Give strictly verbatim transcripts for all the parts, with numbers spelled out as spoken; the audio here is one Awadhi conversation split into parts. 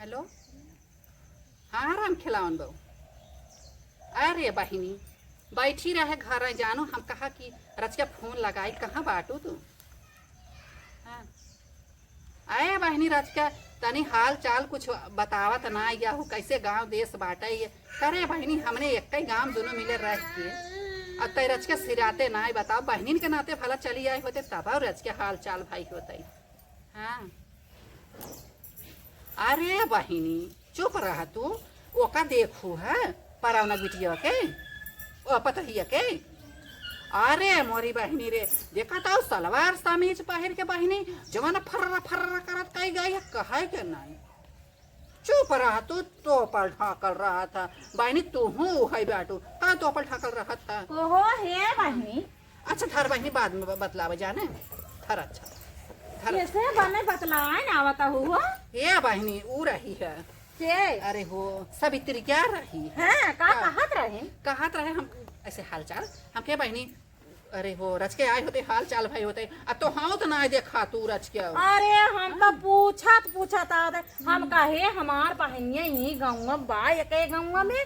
हेलो। हाँ, राम खिलावन बहू। अरे बहिनी, बैठी रहे घर, जानो हम कहा कि रचिका फोन लगाई, कहाँ बाटू तू? हाँ। अरे बहिनी रचिका, तनी हाल चाल कुछ बतावत ना, या हो कैसे गांव देश बाटे ये? करे बहिनी, हमने एक ही गांव दोनों मिले रह के, अब तय रचिका सिराते ना, बताओ बहिनीन के नाते भला चली आए होते तब और रचिका हाल चाल भाई होते। हाँ। अरे बहिनी, चुप रह तू। ओका देखू है, परौना बिटिया के, ओ पतहिया के। अरे मोरी बहिनी रे, देखा तो सलवार समीज पहिर के बहिनी, जवन फर्र फर्र करत कई गई है, कहे के नहीं। चुप रह तू, तोपल ढाकल रहा था। बहिनी, तू हूँ उहई बाटू, का तोपल ढाकल रहा था? ओहो, हे बहिनी, अच्छा, धर बहिनी, बाद में ब-, बतलावे जाने। धर, अच्छा, धर। कैसे बने बतलाए ना आवता हुआ? ए बहिनी, ऊ रही है। के? अरे हो, सावित्री क्या रही? हाँ, का का? कहत रहे? कहत रहे हम ऐसे हाल चाल, हम के बहिनी, अरे हो, रच के आए होते, हाल चाल भाई होते, आ तो हाँ तो ना देखा तू रच के आओ। अरे, हम तो पूछत, पूछत आवत है। हम कहे, हमार बहिनिया यही गाँव में बा, एक गाँव में,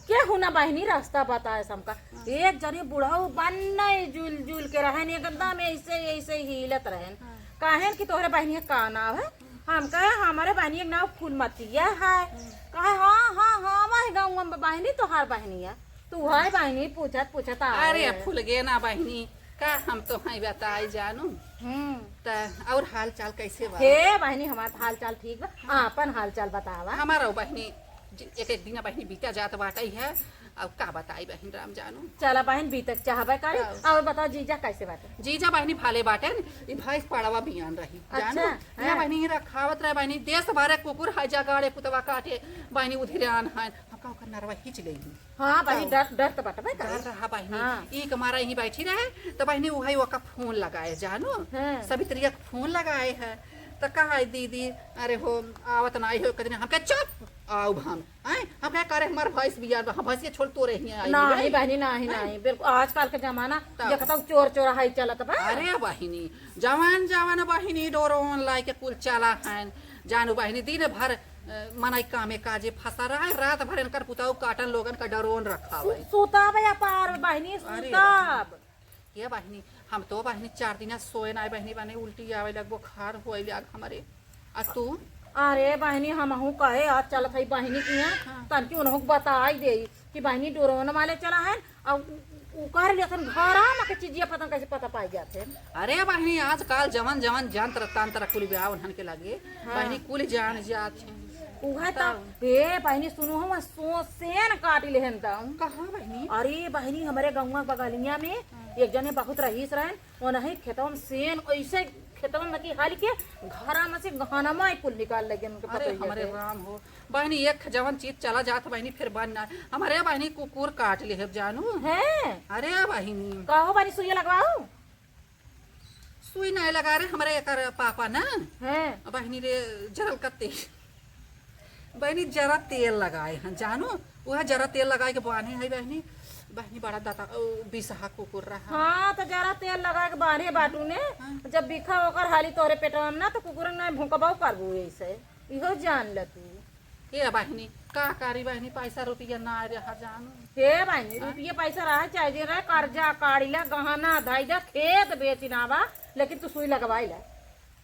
केहू ना बहिनी रास्ता बताए हमका। एक जनी बुढ़ऊ बन्नई जुल जुल के रहन, एकदम ऐसे ऐसे हिलत रहन। हाँ। कहेन कि तोहरे बहिनिया का नाव है? हम कहे, हमरे बहिनिया के नाव फूलमतिया है। कहे, हाँ हाँ हाँ, वही गाँव में बहिनी, तोहार बहिनिया। तू है बहिनी, पूछत पूछत आ अरे गए। फुलगेना बहिनी, का हम तो हैं बताई जानू। हम्म। त और हाल चाल कैसे बा? हे बहिनी, हमार हाल चाल ठीक बा। आपन हाल चाल बतावा। हमारा बहिनी, ज-, एक एक दिन बहिनी बीता जात बाटई है। अब का बताई बहिन राम जानू। चला बहिन, बीतक चाहबे करे। हाँ। और बताओ जीजा कैसे बाटे? जीजा बहिनी भाले बाटे न, ई भैंस पड़वा बियान रही। अच्छा, जानू? यहाँ हाँ। बहिनी ही रखावत रहे बहिनी, देश भरे कुकुर है जगाड़े पुतवा काटे, बहिनी उधिरान है। हम का ओकर नरवा खींच लेही। हाँ बहिनी, तो डर, डर तो बटबे करे। डर रहा बहिनी। हाँ। ई के मारा यहीं बैठी रहे, तो बहिनी उहई ओका फोन लगाए जानू। हाँ। सावित्रिया के फोन लगाए है, तो कहा, "दीदी, अरे हो, आवत ना आई हो, कदने।" हम कहे, "चुप, आउब हम।" आए, हम कहे, "करे हमार भैंस बियान बा, हम भैंसिया छोड़ तोरे हियाँ आई नहीं बे।" बहिनी, नहीं, हाँ। नहीं, बिल्कुल आजकल के जमाना तब। देखता हूँ चोर चोर हाई चलत बा। अरे बहिनी, जवान जवान बहिनी डोरोन लाई के कुल चला है, जानू बहिनी, दिन भर अ, मनई कामे काजे फंसा रहा है, रात भर इनकर पुताऊ काटन लोगन का डरोन रखा है। सु-, सुताब या पार बहिनी, अरे सुताब। ये बहिनी, हम तो बहिनी चार दिना सोए ना बहिनी, बने उल्टी आवे लग, बुखार होए लग हमरे। आ तू? अरे बहिनी, हमहू कहे आज चलत है बहिनी के यहाँ, हाँ। तनकी उन्हों बताई दे कि बहिनी डोरोन वाले चला है, अब उ-, उकर लेखन घरा में के चीजिया पता कैसे पता पाई जात है। अरे बहिनी, आजकल जवन जवन जंत्र तंत्र कुल ब्याह उन्हन के लगे, हाँ। बहिनी कुल जान जात है। उहे त, तब। हे बहिनी सुनो, हम सो सेन काट लेहन तम। कहाँ बहिनी? अरे बहिनी, हमरे गौवा बगलिया में हाँ। एक जने बहुत रईस रहन, ओनही खेतवा में सेन ऐसे खेतवा में की हाल के घरा में से गहनमा ही कुल निकाल लगे उनके अरे पतोहिया हमरे के। राम हो, बहिनी, एक जवन चीज चला जात बहिनी, फिर बन ना। हमरे बहिनी कुकुर काट लेहे जानू। हैं? अरे बहिनी। कहो बहिनी, सुइया लगवाओ। सुई नहीं लगा रे, हमरे एकर पापा ना। हैं? बहिनी रे, जरल का तेल, बहिनी जरा तेल लगाए हैं जानू। वह जरा तेल लगाए के बांधे है बहिनी। बहिनी बड़ा दाता, ओ, बिसहा कुकुर रहा। हाँ, तो जरा तेल लगा के बांधे बाटू ने। हाँ। जब बिखा ओकर हाली तोरे पेटवा में ना, तो कुकुर नहीं भूकबो करबू ऐसे। इहो जान ल तू। हे बहिनी, का करी बहिनी, पैसा रुपया ना रहा जानू। हे बहिनी, हाँ? रुपया पैसा रहा चाहे जे रहे, कर्जा काढ़ी ला, गहना धई जा, खेत बेची ना बा, लेकिन तू सुई लगवाई ला।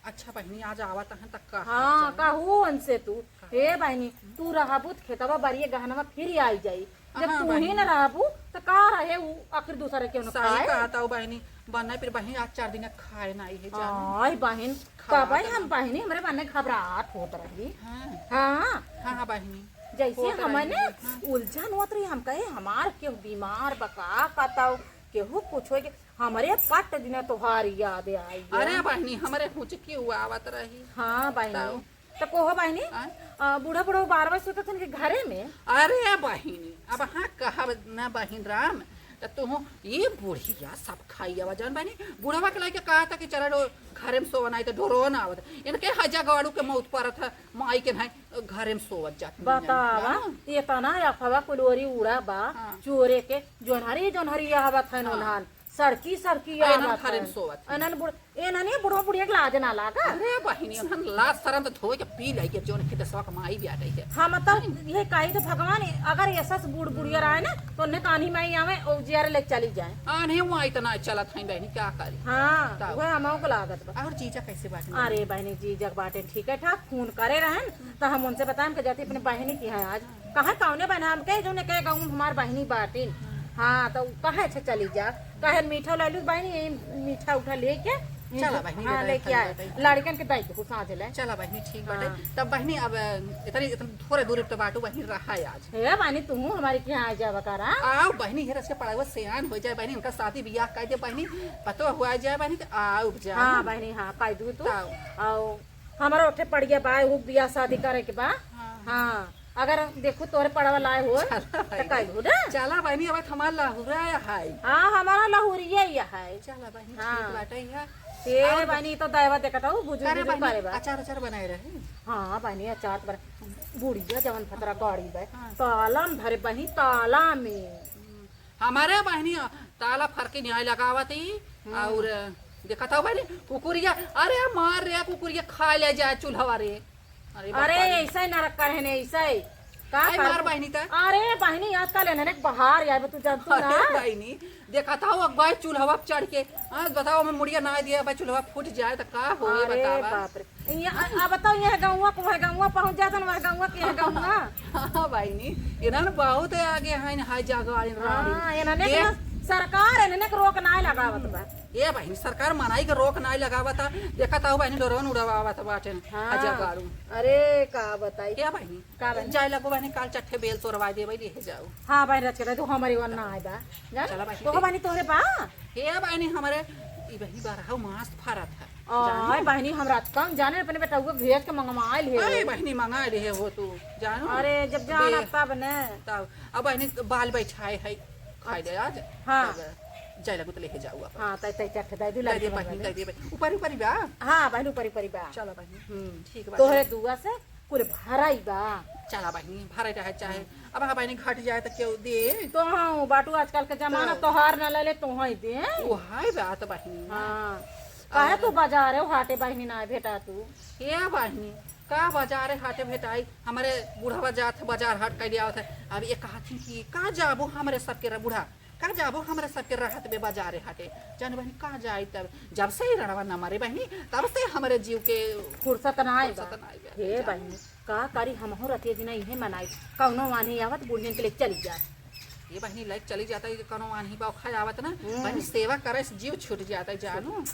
अच्छा बहिनी, आज आवत हैं त का हाँ, करब? कहू उनसे तू। का? हे बहिनी, तू रहबू त खेतवा बारिये गहनवा फिर आई जाई। जब हाँ, तू ही बहिनी। न रहबू त का रहे उ आखिर दूसरे के न सही खाए? कहत हऊ बहिनी, बन्ना फिर बहिनी आज चार दिन खाए ना आई है जानू। आय बहिन, खात कबई हम ना। बहिनी हमरे बन्ने घबराहट होत रही। हाँ। हाँ। हाँ, हाँ बहिनी। जैसे होत हमने रही, हाँ। उलझन होत रही, हम कहे हमार केहू बीमार बा का, कतौ केहू कुछ होई के, हमरे पट दिना तोहार याद आई है। अरे बहिनी, हमरे हुचकी हुआ आवत रही। हाँ बहिनी। तब? त कोहो बहिनी, आय? अ, बूढ़ा बूढ़ा बारवा सुतत हन के घरे में? अरे बहिनी, अब हाँ कहब न बहिन राम, त तुहू ये बुढ़िया सब खाई आवा जौन बहिनी, बुढ़वा के लइके कहा था कि चला डो-, घरे में सोवन आई त डोरोन आवत। इनके हजा गवाड़ू के मौत परत है, माई के भाई घरे में सोवत जात नहीं बतावा, जान। ये तना अफवा कुलोरी उड़ा बा, हाँ। चोरे के जोनहरी जोनहरी आवत है हाँ। नोन्हान। सड़की सड़की अरे, एनन आवत घरे है। में सोवत है। एनन बुढ़-, एनन ये बुढ़वा बुढ़िया के लाज ना लागा। अरे बहिनी, एनन लाज शरम तो धोए के पी लाई के, जौन खेत सवा कमाई भी आ गई है। हम तो ये कही तो भगवान, अगर ऐसा से बूढ़ बुढ़िया रहे ना, तो उन्हें कान्ही माई आवे, ओ जियारे ले चली जाए। आन्ही माई तो ना चलत है बहिनी, क्या करी? हाँ, तब। वह हमहू को लागत बा। और जीजा कैसे बात? अरे बहिनी, जीजा के बाटे ठीक है ठाक, फोन करे रहन, तो हम उनसे बताएम कि जाती अपने बहिनी की है आज। कहाँ कौने बहन हमके, जौन एके गाँव में हमार बहिनी बाटिन। हाँ, तो कहे अच्छा चली जा, कहे मीठा ला लू बहिनी, यही मीठा उठा लेके, चला बहिनी, हाँ, दे दे, लेके खाई आए। बाटे। लड़कन के दई के साँझ ले। चला बहिनी, ठीक बाटे। हाँ। तब बहिनी, अब इतनी, इतनी थोड़े दूर पे बाटू बहिनी, रहा आज। हे बहिनी, तू हमारे के यहाँ आ जावा करा। आओ बहिनी, हे रस के पढ़ाई सियान हो जाए बहिनी, उनका शादी बियाह कर दे बहिनी, पतो हुआ जाए बहिनी, तो आओ जा। हाँ बहिनी, हाँ, कह दू तू। तब। आओ। हमारा उठे पड़ गया बा, वो बियाह शादी करे के बा। हाँ। हाँ, अगर देखू तोरे पड़वा लाए हो, चला तो बहिनी। कइलू ना। चला बहिनी, अब हमार लहुरा है। हाँ, हमारा लहुरिया ही है। चला बहिनी, हाँ। ठीक बाटे है। ए और बहिनी, तो दायवा देखत हूँ, बुझू करे बुझू बहिनी, करे बा। अचार, अचार बनाए रहे। हाँ बहिनी, अचार तो बना-, बुढ़िया जवन फतरा गाड़ी बा, हाँ। ताला में धरे बहिनी, ताला में। हम्म, हमारे बहिनी ताला फरके न्याय लगावत ही। हम्म। और देखत हौ बहिनी, कुकुरिया, अरे मार रे कुकुरिया, खा ले जाए चूल्हवा रे। अरे अरे बाप रे। ऐसा ही नरक करे ने, ऐसा ही। का आई कर मार तू? बहिनी त। अरे बहिनी, आजकल एनने के बाहर यार, तू जानतू ना। अरे बहिनी, देखत हौ, अब गए चूल्हवा पे चढ़ के, हाँ, बताओ, हमें मुड़िया ना दिया, अब चूल्हवा फूट जाए तो का होए, अरे बतावा। बाप रे। ये, आ, आ, बताओ, यह गौवा को, वह गौवा पहुँच जाता ना, वह गौवा के यह गौवा। हाँ बहिनी, इन्हन बहुत आगे हैं, हाय जागा वाली रानी। हाँ, इन्हने देख। के सरकार इन्हने के रोक ना लगावत बा। ए बहिनी, सरकार मनाई के रोक ना लगावत, देखत हौ बहिनी, drone उड़ावत बाटे, हाँ। हाय जागाड़ू। अरे, का बताई? क्या बहिनी? का बहिनी? जाए लगो बहिनी, काल चट्ठे बेल तोड़वा देबै, ले जाओ। हाँ बहिनी, रच के दे दो, हमारी वन ना आए बा। जान? चला बहिनी, तो दे। बहिनी तोहरे बा? हे बहिनी, हमारे ई बहिनी बारह मास फरत है। ओए जानो? बहिनी, हम रात कम जाने अपने बेटउआ भेज के मंगवा लिए। अरे बहिनी, मंगा लिए हो तू, जानो? अरे, जब जाना बे- तब ने। तब, अब बहिनी बाल बैठाए है, खाए ले आज। हाँ। तब जाए लगो तो लेके जाओ अब। हाँ, तै, तै चट्ठे दे दू, दे दे लड़के बहिनी, बहिनी। दे दे बहिनी। ऊपर, ऊपर ही बा? हाँ बहिनी, ऊपर, ऊपर ही बा। चलो बहिनी, हम्म। ठीक बा, तोहरे चलो। दुआ से कुल भराई बा। चला बहिनी, भराई रहे चाहे। हम्म। अब हाँ बहिनी, घट जाए तो केहू दे। तो हाँ, बाटू आजकल के जमाना, तो। तोहार ना ले ले, तोहई दे। ओ हाय बात बहिनी। हाँ। काहे और तू बाजारे हाटे बहिनी ना भेटा तू? ए बहिनी, का बाजारे हाटे भेटाई? हमारे बुढ़वा जात है, बाजार हाट कैले आवत है। अब ये कहथिन कि का जाबो हमरे सबके र-, बूढ़ा, का जाबो हमरे सबके रहत बे बाजारे हाटे? जाने बहिनी, का जाई तब? जब से ही रणवा न मरे बहिनी, तब से हमरे जीव के फुर्सत ना आए बा। फुर्सत ना आए बा। हे जाने। बहिनी, का करी, हमहू रतिया दिना इहे मनाई, कौनो वान्ही आवत बुढ़ियन के ले चली जात। ये बहिनी लाइक चली जाता है, कौनो वान्ही बा खाए आवत ना, हम्म। बहिनी सेवा करे से जीव छूट जाता है, जानू।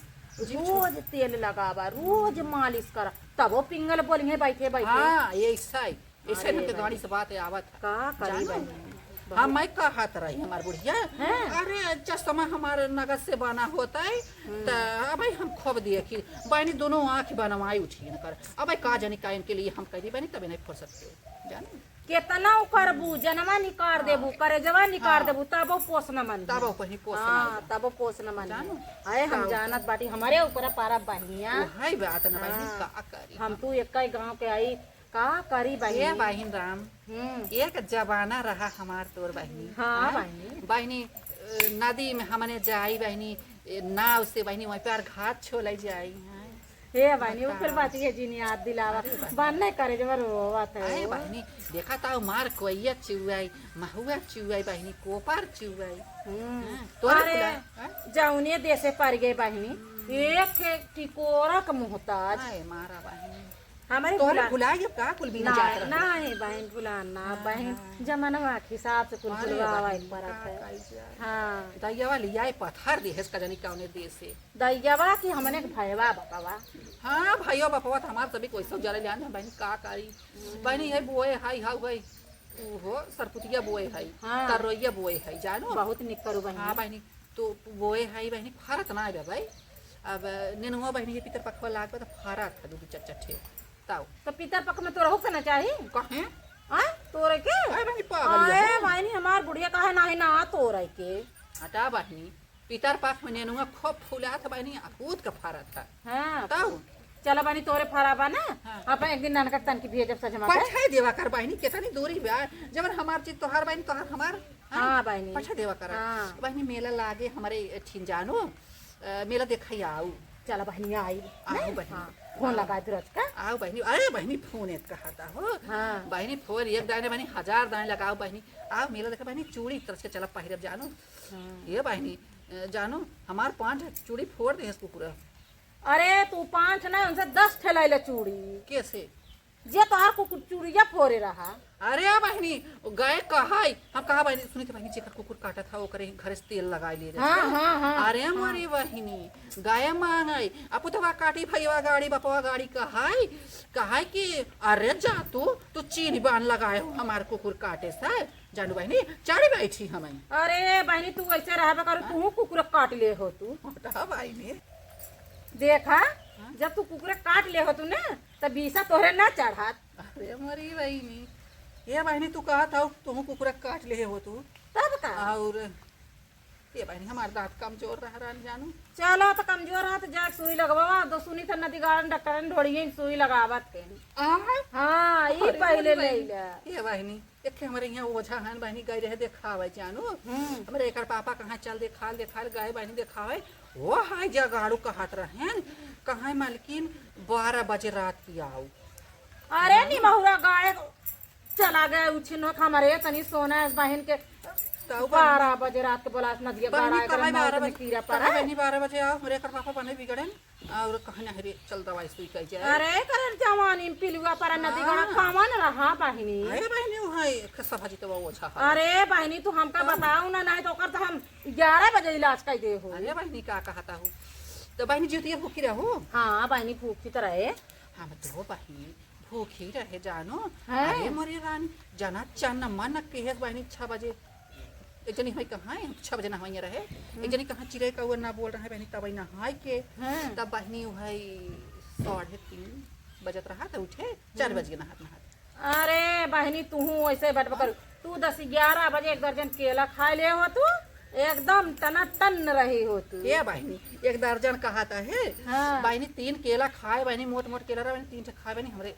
जीव छूट रोज तेल लगावा, रोज मालिश करा, तबो पिंगल बोली है बैठे बैठे। हाँ, ये ऐसा ही। ऐसे अरे इनके भाई। गाड़ी से बात आवत है। का करी जानू? बहिनी? हम बहुत मैं कहत रही हमार बुढ़िया, हैं? अरे, चश्मा हमार नगद से बना होता है, हम्म। त अबे हम खूब देखी, बहिनी दोनों आँख बनवाई उठी इनकर। अबे का जानी का इनके लिए हम कह दी बहिनी, तबे नहीं फुर्सत के, जानू? केतना उ करबू, जनवा निकार हाँ। देबू, करेजवा निकार हाँ। देबू, तबो पोस न मन तबो है। बहिनी पोस हाँ, नहीं। तबो पोस न मन जानू? है। अरे, हम तब जानत बाटी, हमारे ऊपर पारा बहिनिया। ओ, है बात न बहिनी, हाँ। का करी हम हम? तू एक ही गाँव के आई, का करी बहिनी? ए बहिन राम, हम्म। एक जमाना रहा हमार तोर बहिनी। हाँ, हाँ? बहिनी। बहिनी, अ, नदी में हमने जाई बहिनी, ए, नाव से बहिनी, वहीं पे और घाट छोले जाई। हाँ। हे बहिनी, उ बताओ। कुल बात ये जिन याद दिलावा। अरे बहिनी। बन नहीं करे जब रोवत है अरे वो। बहिनी, देखा था मार कोइया चुआई, महुआ चुआई बहिनी, कोपर चुआई। हम्म। हाँ, तोरे अरे, भुला, हाँ? जौने देशे पर गए बहिनी, हम्म। एक ठे टिकोरा के मोहताज। अरे मारा बहिनी। हमारे तोहरे भुला भुला गया का कुल बिना ना, जात रहे? ना है बहन, भुला ना, हाँ, बहन, हाँ। जमानवा के हिसाब से कुल अरे भुलवावा बहिन, एक परत का है। कइल जाए? हाँ। दैयावा लियाए पत्थर दिहेस का जानी कौने देश से। दैयावा की हमने के भयवा बपवा। हाँ, भैया बपवा तो हमार सभी कोई सब जरे ले आन, बहन का करी? बहनी है बोए हाई हाउ गई। उहो सरपुतिया बोए है, हाँ। तरोइया बोए है, जानो? बहुत निक करू बहनी। हाँ बहनी, तो बोए है बहनी, फरत ना है भाई। अब नेनुआ बहनी ये पितर पखवा लाग बा, तो फरत है दू दू चार चार ठे। ताऊ। तो पितर पख में तोरहु के ना चाही? कहे? आय, तोरे के? आय बहनी, पागल आय हो। बहनी, हमार बुढ़िया कहे नाही ना तोरे के। हटा बहनी, पितर पख में नेनुआ खूब फुलात बहनी, आ कूद के फरत है। हाँ। ताऊ। चला बहनी, तोरे फरा बा ना? हाँ। अपन एक दिन नानका तन की भेजब सजमा के। पठाई देवा कर बहनी, केतनी दूरी बा? जवन हमार चीज तोहार बहनी, तोहार हमार। हाँ, बहिनी। पठा देवा करा। हाँ। बहिनी, मेला लागे हमरे ठिन जानो, अ, मेला देखा आऊ। चला बहिनी, आई। आऊ नहीं? बहिनी। हाँ, फोन आऊ। लगा दे रच का। आऊ बहिनी, अरे बहिनी, फोन एक कहता हो। हाँ। बहिनी, फोन एक दाने बहिनी, हजार दाने लगाओ बहिनी। आऊ मेला देखा बहिनी, चूड़ी तरस के चला पहिरब जानो। हाँ। ये बहिनी, अ, जानो, हमार पाँच चूड़ी फोड़ दे कुकुरा। अरे, तू पाँच ना, उनसे दस ठे लैले चूड़ी। कैसे? जे तोहार कुकुर चूड़िया फोरे रहा। अरे बहिनी, गए कहै, हम कहा बहिनी, सुनी थे बहिनी, जेकर कुकुर काटत है, ओकरे घरे से तेल लगाए ले रहे हाँ, थे। हाँ, हाँ, अरे हाँ। मोरी बहिनी, गए मांगै, अपू तो काटी भैया गाड़ी, बपवा गाड़ी कहै, कहै कि अरे जा तू, तू चीनी बान लगाए हो हमार कुकुर काटे से। जानू बहिनी, चढ़ बैठी हमन। अरे बहिनी, तू ऐसे रहबे करू, हाँ? तू कुकुर काट ले हो तू। हटा बहिनी। देखा, हाँ? जब तू कुकुर काट ले हो तू ना, तब बीसा तोहरे ना चढ़ात। अरे मरी बहिनी, ये बहिनी तू कहत हौ, तू कुकुर काट ले हो तू। तब का? और ये बहिनी, हमार दांत कमजोर रह रहन जानू। चला, तो कमजोर रहा, तो जाके सुई लगवावा। तो सुनी था नदी गार्डन डॉक्टर ने ढोड़िए सुई लगावत के। आहा। हाँ, ई अरे पहिले मोरी ले बहिनी। ले। ये बहिनी, एक हमरे यहाँ ओझा हन बहिनी, गए रहे देखावे जानू। हम्म। हमरे एकर पापा कहाँ चल देखाल, देखाल गए बहिनी देखावे। वो हाय जगाड़ू कहत रहन, कहाँ मलकिन बारह बजे रात की आऊ। अरे हाँ। निमहुरा गाय चला गए उछिन होत हमरे तनी सोना बहिन के तऊ बहिनी। बारह बजे रात के बोला नदिया बहिनी, गाड़ा कहाँ एकर बारह मौत में बजे, कीड़ा कहाँ पड़ा। बहिनी बारह बजे आओ, हमरे एकर पापा बने बिगड़न। और कहना है रे, चल दवाई सुई कई जाए। अरे, करे जवानी में पिलुआ पर नदी हाँ। गड़ा कवन रहा बहिनी? अरे बहिनी, वहाँ एक सभा जी तो वो ओझा है। अरे बहिनी, तू हमका हाँ। बताऊ ना, नहीं तो ओकर तो हम ग्यारह बजे इलाज कई दे हो। अरे बहिनी, का कहता हूँ? तो बहिनी, जितिया भूखी रहू? हाँ बहिनी, भूखी तो रहे। हम तो बहिनी, भूखी रहे जानो। हैं? अरे मोरी रानी, जना चन्न मन केहेस बहिनी, छह बजे एक जनी हमारी कहाँ है, छह बजे नहाइए रहे। हम्म। एक जनी कहाँ चिड़ै कौआ ना बोल रहे बहिनी, तब नहाए के, हम्म। तब बहिनी वही साढ़े तीन बजत रहा, तो उठे, चार हम्म। बज के नहात नहात। अरे बहिनी, तू ऐसे बटबकर, तू दस ग्यारह बजे एक दर्जन केला खाए ले हो तू, एकदम टनाटन रही हो तू। ए बहिनी, एक दर्जन कहत है। हाँ। बहिनी, तीन केला खाए बहिनी, मोट मोट केला रहे बहिनी, तीन ठे खाए बहिनी, हमरे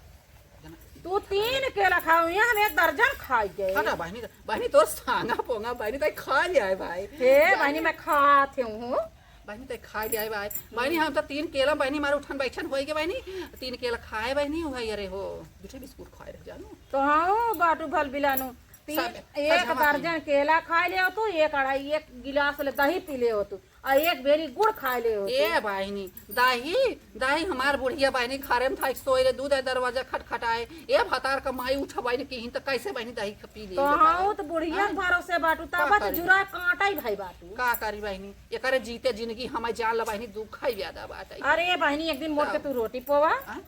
तू तीन केला खाऊ, यहाँ हम एक दर्जन खाई गए। हटा बहिनी, बहिनी तोर सांगा पोंगा बहिनी, तई खा ले आए भाई। हे बहिनी, मैं खात हूँ। बहिनी तई खा ले आए भाई। बहिनी हम तो तीन केला बहिनी मारे उठन बैठन होई के बहिनी, तीन केला खाए बहिनी हुआ, अरे हो, दू ठे बिस्कुट खाए रह जानू। तो हाँ बाटू भल बिलानू, तीन, सब, एक सब जमा दर्जन केला खाए ले हो तू, एक अढ़ाई, एक गिलास ले दही पी ले हो तू। आ एक बेरी गुड़ खाए ले हो तू। ए बहिनी, दही, दही हमार बुढ़िया बहिनी घरे में था, सोए रे, दूध है, दरवाजा खटखटाए। ए भतार का माई उठ बहिनी किहिन, त कैसे बहिनी दही ख-, पी ले तो ले हाँ, बहिनी? तो बुढ़िया हाँ। के भरोसे बाटू, का तब तो करी? जुरा कांटा ही भाई बाटू। का करी बहिनी? एकरे जीते जिंदगी हमार जान ला बहिनी, दुख है ज्यादा बात है। अरे बहिनी, एक दिन मोट के तब। तू रोटी पोवा। हाँ?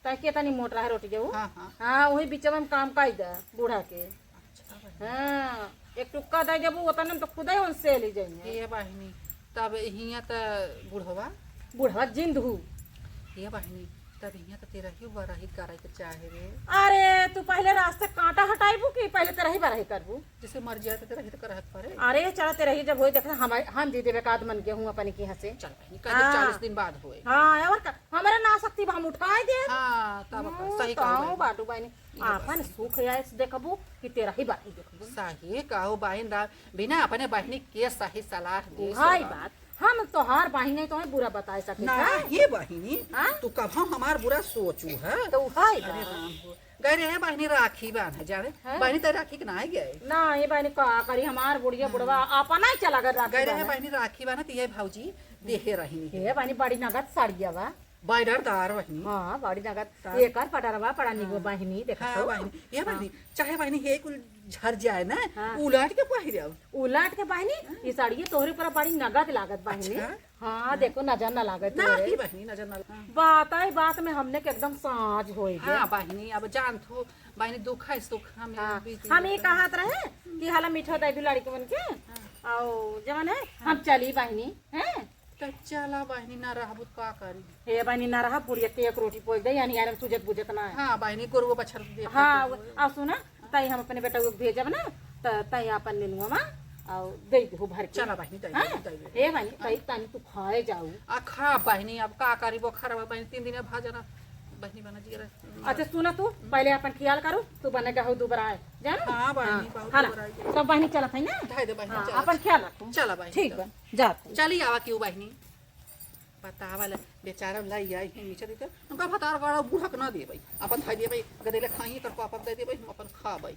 तय के तनी मोट रहे रोटी के उ। हाँ, हाँ। हाँ, वही बीच में काम काई दे बूढ़ा के। अच्छा बहिनी। हाँ, एक टुक्का दे जब उ ओतने में तो खुदे उनसे ले जाइए। ए बहिनी, तब हियाँ त बुढ़वा? बुढ़वा जिंद हु। ए बहिनी, तब हियाँ त तेरा ही बरही करे के चाहे रे। अरे, तू पहले रास्ते कांटा हटाइबू कि पहले तेरा ही बरही करबू? जैसे मर जाए तो तेरा ही तो करहत पड़े। अरे, चला तेरा ही जब होई, देख, हम, हम दे देबे का आध मन गेहूँ अपने के यहाँ से। चल बहिनी, कह दे हाँ। चालीस दिन बाद होए। हाँ, और का? हमरे ना सकती बा, हम उठाए दे। हाँ, तब का, हम्म, सही कहू कहू बहिनी। बाटू बहिनी, ये बात आपन सही। सुख ऐस देखबू कि तेरा ही बात देखबू। सही कहू बहिन, दा-, बिना अपने बहिनी के सही सलाह दे भाई सलाह। बात, हम तोहार बहिन नहीं, तोहे बुरा बताए सके ना, का? ये बहिनी, हाँ? तू कभो हमार बुरा सोचू है? तो उहाई अरे बा। राम हो। गए रहे बहिनी राखी बांधे जावे। हाँ? बहिनी तो राखी के ना गए। ना, ये बहिनी का करी, हमार बुढ़िया हम्म। बुढ़वा अपना ही चला गए राखी गए रहे बांधे। बहिनी राखी बांधे, तो ये भौजी देहे रही। ये बहिनी बड़ी नगद साड़िया बा। बॉर्डरदार बहिनी। हाँ, बड़ी नगद। तब? एकर पटरवा बड़ा निगो हाँ। बहिनी, देखत हाँ, हो? बहिनी। ये हाँ। बहिनी, चाहे बहिनी हे कुल झर जाए ना, हाँ। उलाट के पहिरब। उलाट के बहिनी, हाँ। ई साड़िया तोहरे ऊपर बड़ी नगद लागत बहिनी। अच्छा। हाँ, हाँ। देखो, नजर ना लागत ना, तोहरे। ही बहिनी, नजर ना लागे। बात आई बात में हमने के एकदम साँझ होई गए। हाँ, बहिनी, अब जान थो, बहिनी, दुख है, सुख हम हाँ, बीच हम में ये तो कहत रहे कि हाला मीठा दे दू लड़के मन के, हाँ। आओ, जवन है, हाँ। हम चली बहिनी, हैं? त चला बहिनी, ना रहबू त का करी? हे बहिनी, ना रहा, बुढ़िया के एक रोटी पोज दे, यानी यार, सुजत बुझत ना है। हाँ बहिनी, गोरुआ बछर देख हाँ, लेते हुए। आ सुना, तई हम अपने बेटा को भेजब ना, त तई अपन नेनुआ मा, और दे दे भर के। चला बहिनी, दे दे, हाँ? दे दे। हे बहिनी, हाँ। तई तानी तू खाए जाऊ। आ खा बहिनी, अब का करी, बोखार बा बहिनी, तीन दिन में भा जाना। बहिनी बना जी रहा। अच्छा सुना, तू पहले अपन ख्याल करो, तू बने गहू दुबराए, जाना? हाँ बहिनी, हाँ, बहुत हाँ ना। दुबराए। तब बहिनी चलत है ना? धइ दे बहिनी, हाँ, चलत। अपन ख्याल रखो। चला बहिनी, ठीक चला। बा, जा तू। चली आवा क्यों बहिनी? बतावा ले, बेचारा लाई आई है नीचे देते, उनका भतार गाड़ा बूढ़ा के ना देबै, अपन धइ देबै, गदेले खाइए कर पापड़ दे देबै, हम अपन खाबै।